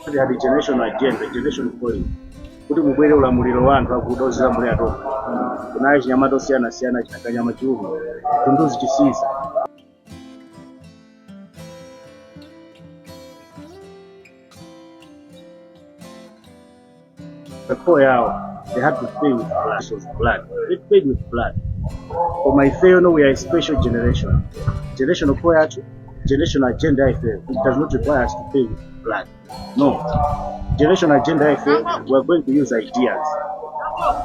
They had a generational agenda, generation calling. Kuti mubwere ulamuliro wa anthu akuda ozilamulira tokha. Kunali chinyamata osiyanasiyana, chinakanyama chiume, Dunduzu Chisiza. The core yawo, they had to pay with blood. It was blood. They paid with blood. Koma ifeyo no, we are a special generation. Generational core yathu, generational agenda ifeyo, it does not require us to pay with blood. No. Generation agenda ifeyo, we are going to use ideas.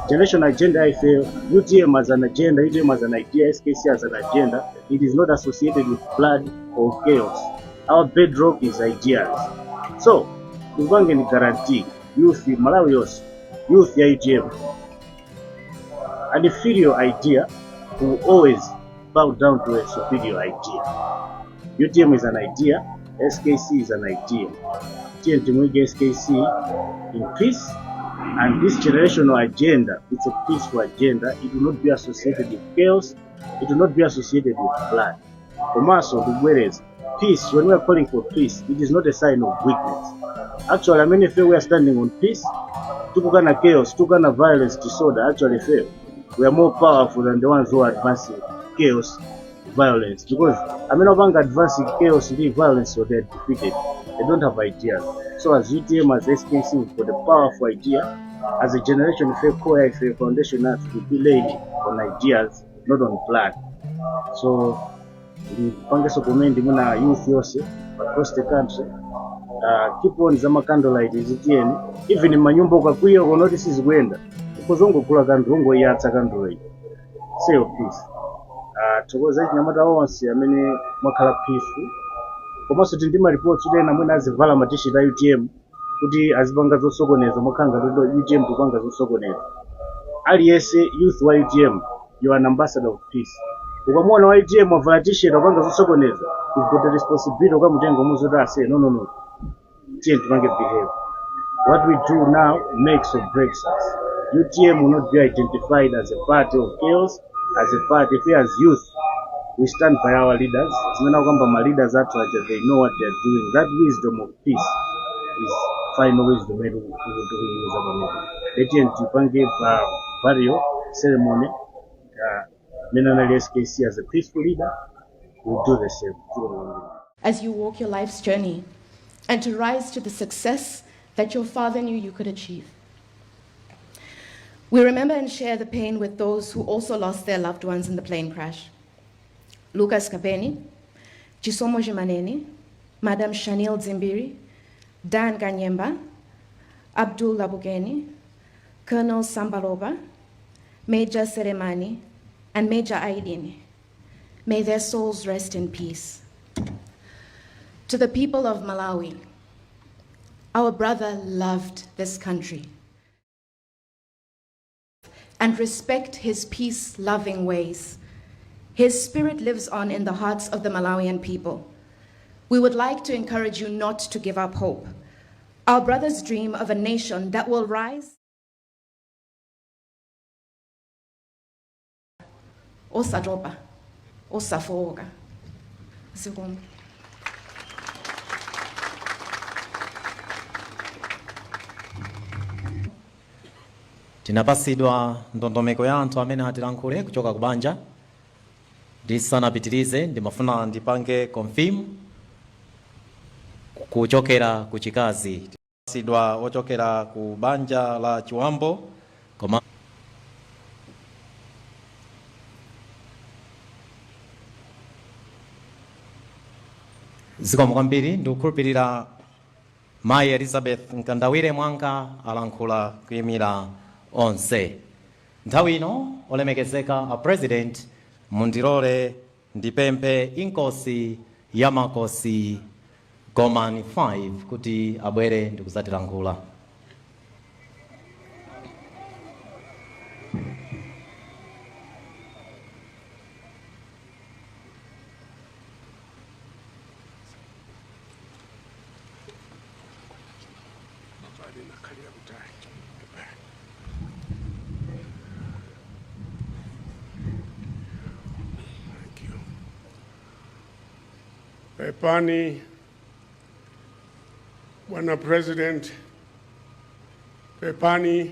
Generation agenda ifeyo, UTM as an agenda, UTM as an idea, SKC as an agenda, it is not associated with blood or chaos. Our bedrock is ideas. So, ndikupangeni guarantee, youth Malawi yonse, youth ya UTM, an inferior idea will always bow down to a superior idea. UTM is an idea, SKC is an idea. TNT SKC in peace, and this generational agenda, it's a peaceful agenda. It will not be associated with chaos, it will not be associated with blood. Komanso ndikubwereza, peace, when we are calling for peace, it is not a sign of weakness. Actually, amene ife we are standing on peace, tikukana chaos, tikukana violence, disorder, actually ife we are more powerful than the ones who are advancing chaos, violence, because amene apanga advancing chaos ndi violence, so they are defeated. They don't have ideas. So as UTM, as SKC, we've got a powerful idea. As a generation, ife core, ife foundation has to be laid on ideas, not on blood. So ndipangenso commend muna youth yonse across the country, keep on zama candlelight zitiyeni, even manyumba ukakwiya ukaona sizikuyenda, ukuzongogula candle, ungoyatsa candlelight, say your peace. Thokoza chinyamata onse amene mwakhala peaceful. Komanso tili ndi ma reports kuti ena mwina azivala ma T-shirt a UTM kuti azipanga zosokoneza, mwakhala ngati UTM kupanga zosokoneza. Aliyense youth wa UTM, you are an ambassador of peace. Ukamuona wa UTM wavala T-shirt wapanga zosokoneza, you've got the responsibility ukamutenga umuzoti ase, no, no, no, tiye tipange behave. What we do now makes or breaks us. UTM will not be identified as a party of chaos, as a party. If we as youth, we stand by our leaders. Zimene akukamba ma leaders athu aja, they know what they are doing. That wisdom of peace is final wisdom yetu tikuyuza panopo. Letiye tipange burial ceremony mene anali SKC as a peaceful leader, we'll do the same. As you walk your life's journey and to rise to the success that your father knew you could achieve. We remember and share the pain with those who also lost their loved ones in the plane crash. Lucas Kapeni, Chisomo Jimaneni, Madam Shanil Zimbiri, Dan Ganyemba, Abdul Labugeni, Colonel Sambaloba, Major Seremani, and Major Aidini. May their souls rest in peace. To the people of Malawi, our brother loved this country and respect his peace-loving ways. His spirit lives on in the hearts of the Malawian people. We would like to encourage you not to give up hope. Our brother's dream of a nation that will rise osatopa, osafowoka. Zikomo. Tinapasidwa ndondomeko ya anthu amene atilankhule kuchoka ku banja. Ndisanapitirize, ndimafuna ndipange confirm kuchokera ku chikazi sidwa ochokera ku banja la Chiwambo, koma zikomo kwambiri. Ndikukhulupirira Mayi Elizabeth Mkandawire Mwanga alankhula kuyimira onse. Nthawi ino, olemekezeka a President, mundilole ndipemphe Inkosi ya Makosi Gomani 5 kuti abwere ndikuzatilankhula. Thank you. Pepani Bwana President, pepani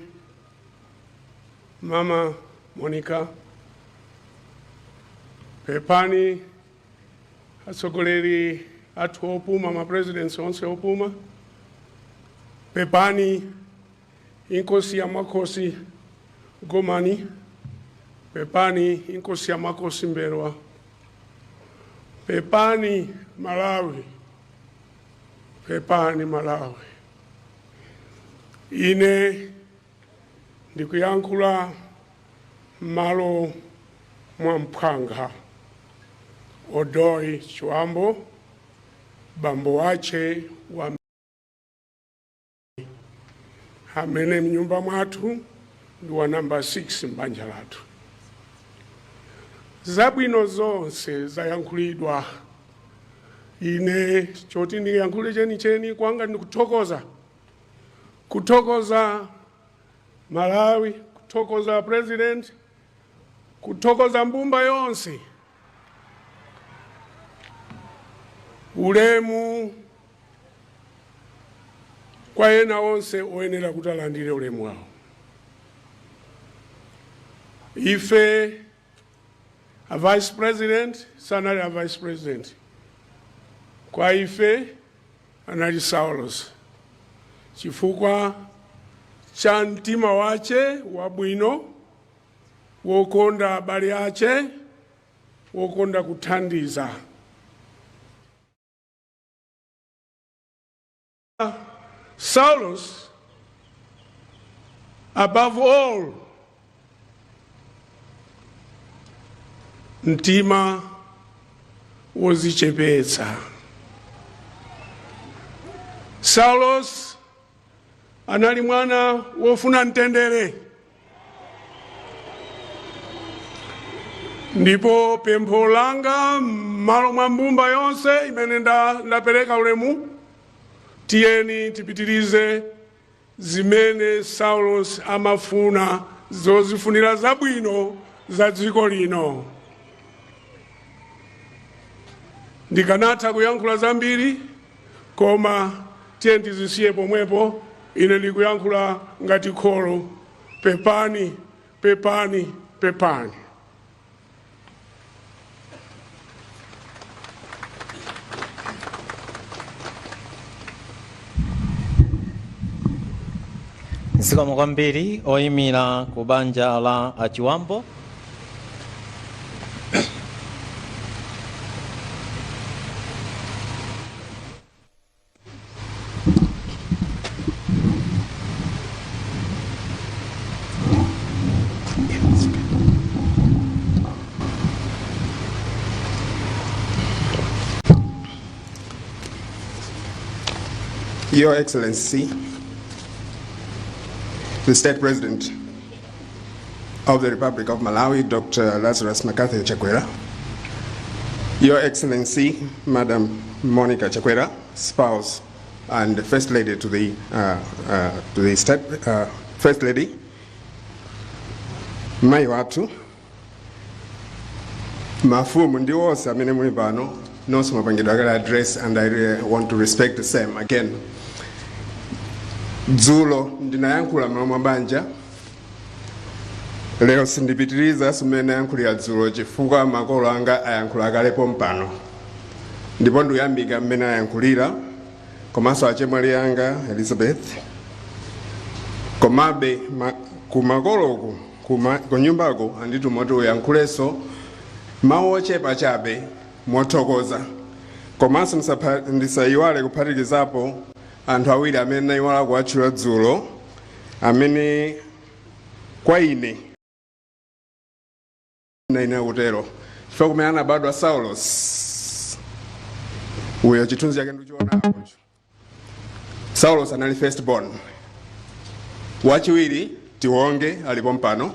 Mama Monica, pepani atsogoleri athu opuma, ma presidents onse opuma, pepani Inkosi ya Makosi Gomani, pepani Inkosi ya Makosi M'mbelwa, pepani Malawi, pepani Malawi. Ine ndikuyankhula m'malo mwa mphwanga Odoi Chiwambo, bambo wache wa amene mnyumba mwathu ndi wa namba 6 m'banja lathu. Zabwino zonse zayankhulidwa. Ine choti ndiyankhule chenicheni kwanga ndikuthokoza, kuthokoza Malawi, kuthokoza President, kuthokoza mbumba yonse. Ulemu kwa ena onse oyenera kuti alandire ulemu wawo. Ife a Vice President sanali a Vice President kwa ife, anali Saulos, chifukwa cha mtima wache wabwino, wokonda abale ache, wokonda kuthandiza. Saulos, above all, mtima wozichepetsa. Saulos anali mwana wofuna mtendere, ndipo pempho langa m'malo mwa mbumba yonse imene ndapereka ulemu, tiyeni tipitirize zimene Saulos amafuna, zozifunira zabwino za dziko lino. Ndikanatha kuyankhula zambiri, koma tiye tizisiye pomwepo. Ine ndikuyankhula ngati kholo. Pepani, pepani, pepani. Zikomo kwambiri oyimira ku banja la Achiwambo. Your Excellency, the State President of the Republic of Malawi, Dr. Lazarus McCarthy Chakwera, Your Excellency, Madam Monica Chakwera, spouse and First Lady to the State First Lady, mayi wathu, mafumu ndi onse amene muli pano, nonse mwapangidwa kale address and I want to respect the same again. Dzulo ndinayankhula m'malo mwa banja, lero sindipitiriza zimene nayankhulira dzulo chifukwa makolo anga ayankhula kalepo mpano, ndipo ndikuyamika mmene ayankhulira, komanso achemwali anga Elizabeth. Komabe kumakoloku, kunyumbako andituma kuti uyankhulenso mawu ochepa chabe mothokoza, komanso ndisayiwale kuphatikizapo anthu awiri amene nayiwala kuwatchula dzulo, amene kwa ine naine kutero chifukwa kumene anabadwa Saulos, uyo chithunzi chake ndikuchiona apocho, Saulos anali first born. Wachiwiri Tiwonge alipo mpano,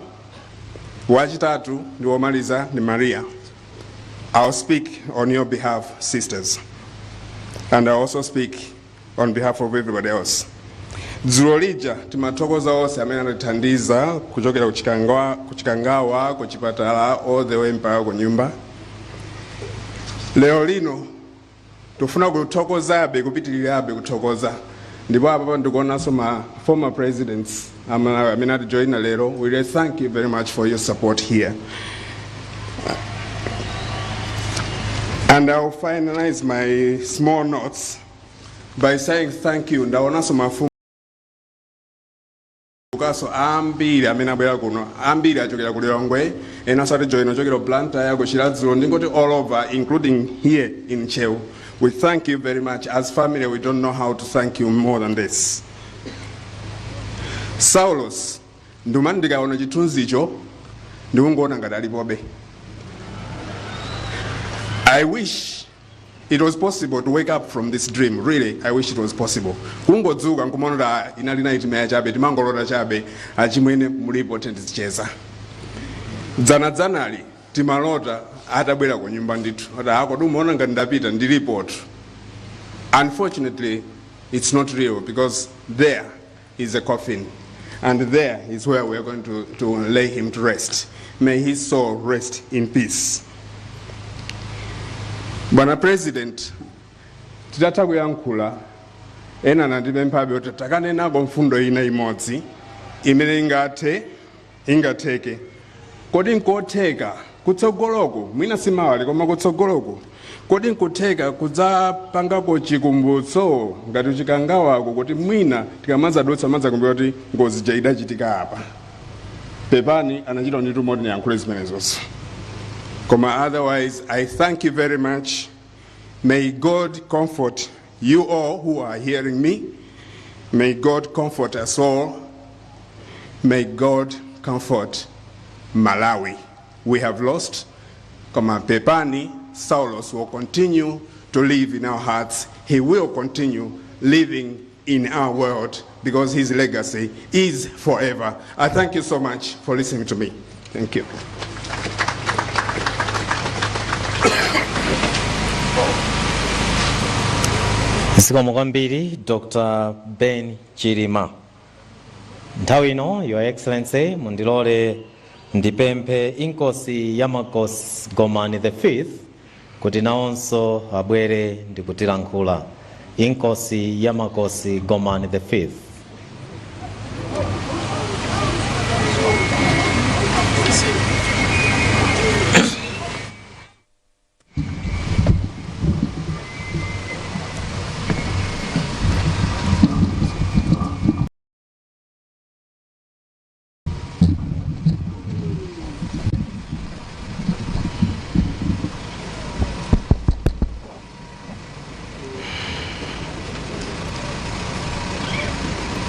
wachitatu ndi womaliza ndi Maria. I'll speak on your behalf, sisters, and I'll also speak on behalf of everybody else. Dzulo lija timathokoza onse amene anatithandiza kuchokera kuchikangawa, kuchipatala, all the way mpaka ku nyumba. Lero lino Tofuna kuthokozabe, kupitirirabe kuthokoza. Ndipo apa ndikuonanso ma former presidents amene atijoyina lero. We really thank you very much for your support here. And I'll finalize my small notes by saying thank you. Ndaonanso mafumu kaso ambiri amene abwera kuno, ambiri achokera ku Lilongwe, enanso atijoyina ochokera ku Blantyre, ku Chiradzulu, ndingoti all over, including here in Ntcheu. We thank you very much. As family, we don't know how to thank you more than this. Saulos, ndumati ndikaona chithunzicho ndikungoona ngati alipobe. I wish it was possible to wake up from this dream. Really, I wish it was possible. Kungodzuka nkumaona kuti inali nightmare chabe, timangolota chabe, achimwene mulipo, tendizicheza. Dzanadzanali timalota atabwera ku nyumba ndithu. Ati ako umaona ngati ndapita, ndilipotu. Unfortunately, it's not real because there is a coffin, and there is where we are going to lay him to rest. May his soul rest in peace. Bwana President, titatha kuyankhula, ena anandipemphabe kuti takanenako mfundo ina imodzi imene ingatheke. Kodi nkotheka kutsogoloko, mwina simawali koma kutsogoloko, kodi nkutheka kudzapangako chikumbutso ngati Chikangawako, kuti mwina tikamadzadutsa madzakumbukira kuti ngozi ija idachitika apa? Pepani, anachita ndituma kuti ndiyankhule zimenezonso. Koma otherwise, I thank you very much. May God comfort you all who are hearing me. May God comfort us all. May God comfort Malawi. We have lost. Koma pepani, Saulos will continue to live in our hearts. He will continue living in our world because his legacy is forever. I thank you so much for listening to me. Thank you. Zikomo kwambiri, Dr Ben Chilima. Nthawi ino, Your Excellency, mundilole ndipemphe Inkosi ya Makosi Gomani the Fifth kuti nawonso abwere ndi kutilankhula. Inkosi ya Makosi Gomani the Fifth.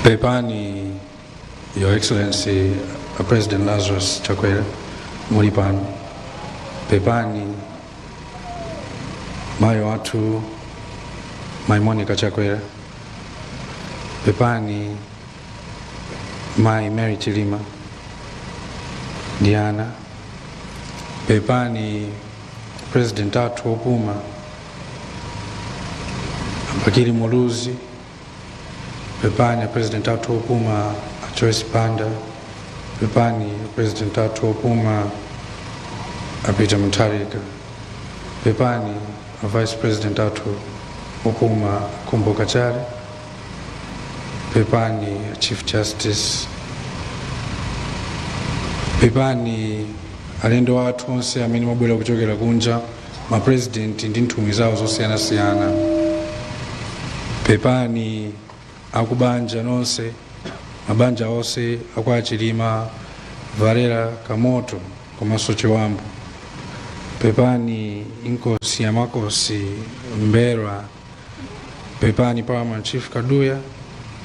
Pepani, Your Excellency, President Lazarus Chakwera, muli pano. Pepani, mayi wathu, Mai Monica Chakwera. Pepani, Mai Mary Chilima, Diana. Pepani, President athu opuma, Bakili Muluzi. Pepani, President athu opuma, Joyce Banda. Pepani, President athu opuma, Peter Mutharika. Pepani, Vice President athu opuma, Khumbo Kachali. Pepani, Chief Justice. Pepani, alendo athu onse amene mwabwera kuchokera kunja, mapresident ndi nthumwi zawo zosiyanasiyana. Pepani, akubanja nonse, mabanja onse akwa Chilima, Valera, Kamoto komanso Chiwambo. Pepani, Inkosi ya Makosi Mbelwa. Pepani, Paramount Chief Kaduya.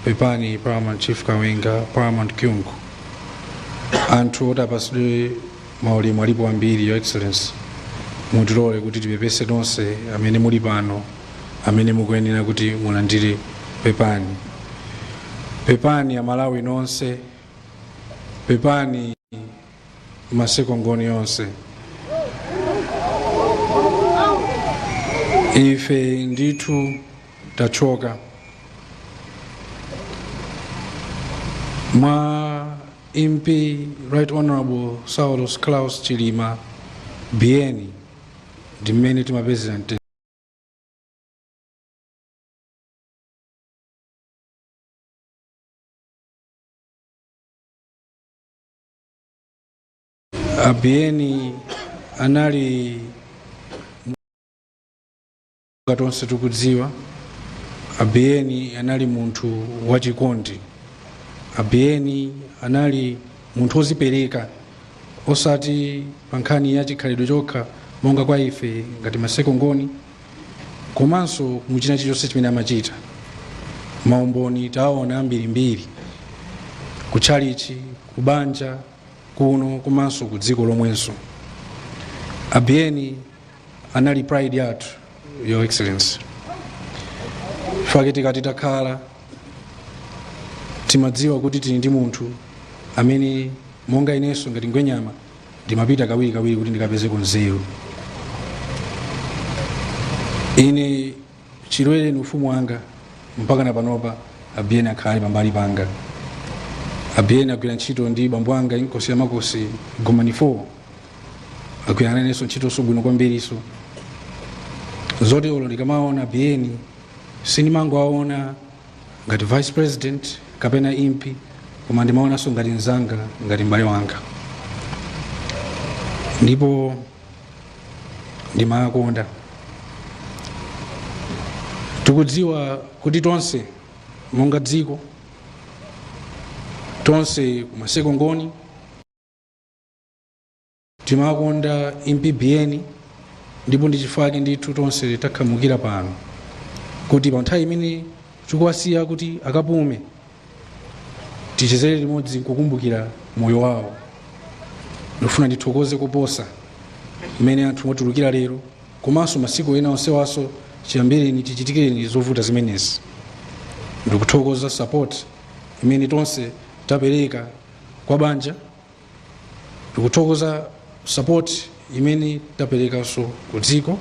Pepani, Paramount Chief Kawenga, Paramount Kyungu. Anthu oti apasidwe maulemu alipo ambiri. Your Excellency, mutilole kuti tipepese tonse amene muli pano, amene mukuyenera kuti mulandire pepani. Pepani, Amalawi nonse. Pepani, masekongoni yonse. Ife ndithu tachoka mwa MP Right Honorable Saulos Klaus Chilima Biyeni, ndi mmene timapezera. Abiyeni anali, tonse tikudziwa, Abiyeni anali munthu wachikondi. Abiyeni anali munthu wozipereka, osati pa nkhani ya chikhalidwe chokha monga kwa ife ngati Maseko Ngoni, komanso muchina chilichonse chimene amachita. Maumboni taona ambirimbiri kutchalichi, kubanja kuno, komanso ku dziko lomwenso. Abiyeni anali pride yathu, Your Excellency. Fake tikati takhala, timadziwa kuti tili ndi munthu amene, monga inenso ngati Ngwenyama, ndimapita kawirikawiri kuti ndikapezeko nzeru. Ine chilowere ufumu wanga mpaka na panopa, Abiyeni akhala ali pambali panga. Abiyeni agwira ntchito ndi bambo anga, Inkosi ya Makosi Gomani 4, agwira nanenso ntchitonso bwino kwambiriso, zoti olo ndikamaona Abiyeni sindimangowaona ngati vice president kapena impi, koma ndimaonanso ngati mzanga, ngati m'bale wanga, ndipo ndimakonda. Tikudziwa kuti tonse monga dziko, tonse kuMaseko Ngoni timakonda Impi Biyeni, ndipo ndi chifukwa ndithu tonse takhamukira pano kuti pa nthawi imene tikuwasiya kuti akapume, tichezere limodzi nkukumbukira moyo wawo. Ndikufuna ndithokoze koposa mmene anthu mwatulukira lero, komanso masiku ena onsewaso chiyambireni chichitikireni zovuta zimenezi. Ndikuthokoza support imene tonse tapereka kwa banja. Ndikuthokoza support imene taperekanso ku dziko.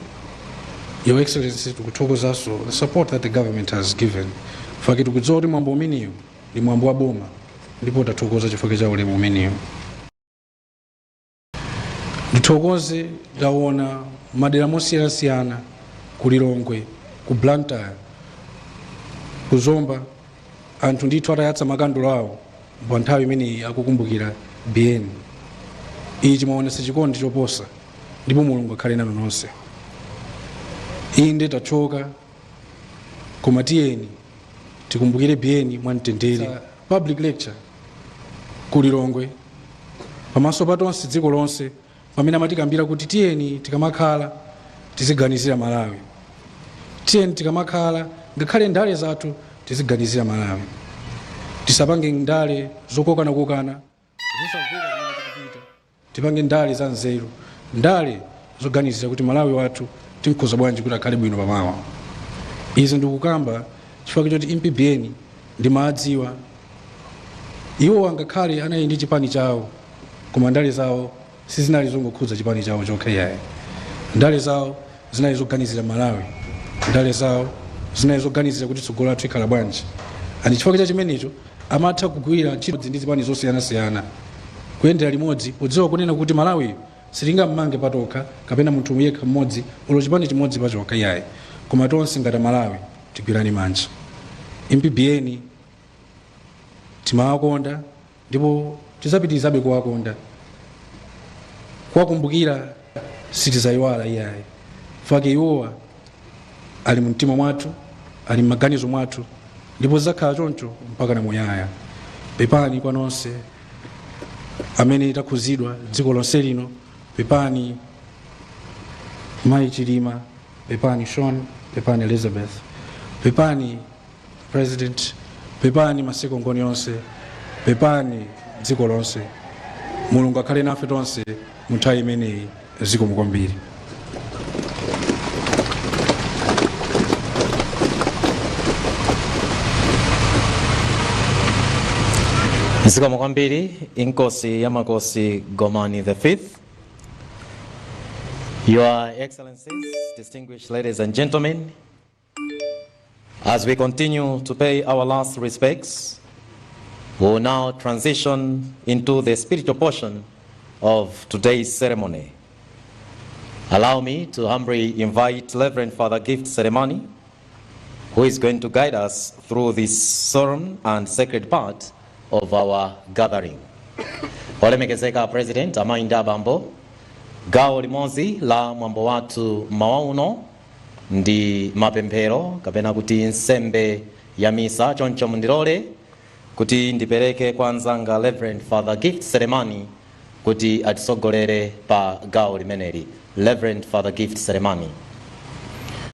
Your Excellency, tikuthokozanso the support that the government has given. Fake tikudziwa kuti mwambo umenewu ndi mwambo wa boma, ndipo tathokoza chifukwa cha ulemu umenewu. Ndithokoze, ndaona madera mosiyanasiyana, ku Lilongwe, ku Blantyre, ku Zomba, anthu ndithu atayatsa makandulo awo pa nthawi imeneyi akukumbukira Biyeni. Ichi chimaonetsa chikondi choposa, ndipo Mulungu akhale nanu nonse. Inde tachoka, koma tiyeni tikumbukire Biyeni mwamtendere. Public lecture ku Lilongwe pamaso pa tonse, dziko lonse, pamene amatikambira kuti tiyeni tikamakhala tiziganizira Malawi, tiyeni tikamakhala ngakhale ndale zathu tiziganizira Malawi, tisapange ndale zokokanakokana zosamveka zimene tikuchita, tipange ndale za nzeru, ndale zoganizira kuti Malawi wathu tinkhoza bwanji kuti akhale bwino pamawa. Izi ndikukamba chifukwa choti Impi Biyeni ndimadziwa iwo angakhale anali ndi chipani chawo, koma ndale zawo sizinali zongokhudza chipani chawo chokha iyayi. Ndale zawo zinali zoganizira Malawi, ndale zawo zinali zoganizira kuti tsogolo lathu ikhala bwanji. And chifukwa cha chimenecho amatha kugwira ntchito ndi zipani zosiyanasiyana, kuyendera limodzi, podziwa kunena kuti Malawi sitingammange patokha kapena munthu yekha mmodzi olo chipani chimodzi pachokha iyayi, koma tonse ngati Malawi tigwirane manja. Impi Biyeni timawakonda ndipo tidzapitirizabe kuwakonda, kuwakumbukira, sitizayiwala iyayi. Fake iwowa ali mumtima mwathu, ali m'maganizo mwathu, ndipo zidzakhala choncho mpaka na muyaya. Pepani kwa nonse amene takhuzidwa dziko lonse lino. Pepani Mayi Chilima, pepani Sean, pepani Elizabeth, pepani President, pepani Maseko Ngoni onse, pepani dziko lonse. Mulungu akhale nafe tonse mu nthawi imeneyi. Zikomo kwambiri. Zikomo kwambiri, Inkosi ya Makosi Gomani the Fifth. Your Excellencies, distinguished ladies and gentlemen, as we continue to pay our last respects, we will now transition into the spiritual portion of today's ceremony. Allow me to humbly invite Reverend Father Gift Ceremony, who is going to guide us through this solemn and sacred part of our gathering. Olemekezeka President, amayi ndi abambo, gawo limodzi la mwambo wathu mmawa uno ndi mapemphero kapena kuti nsembe ya misa. Choncho mundilole kuti ndipereke kwa anzanga Reverend Father Gift Selemani kuti atisogolere pa gawo limeneli. Reverend Father Gift Selemani.